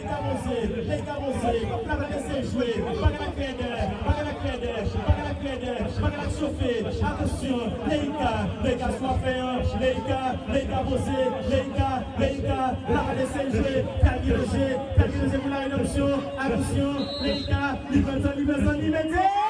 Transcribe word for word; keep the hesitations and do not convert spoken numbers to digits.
Leyka poze, Leyka poze, la pa lese jwe, bagay la krèdè, bagay la krèdè, bagay la krèdè, bagay la chofe, atansyon, Leyka, Leyka swafe an, Leyka, Leyka poze, Leyka, Leyka, la pa lese jwe, pèl ki danje, pèl ki danje pou la redanmsyon, atansyon, Leyka, li pran tan, li pran tan, li mete!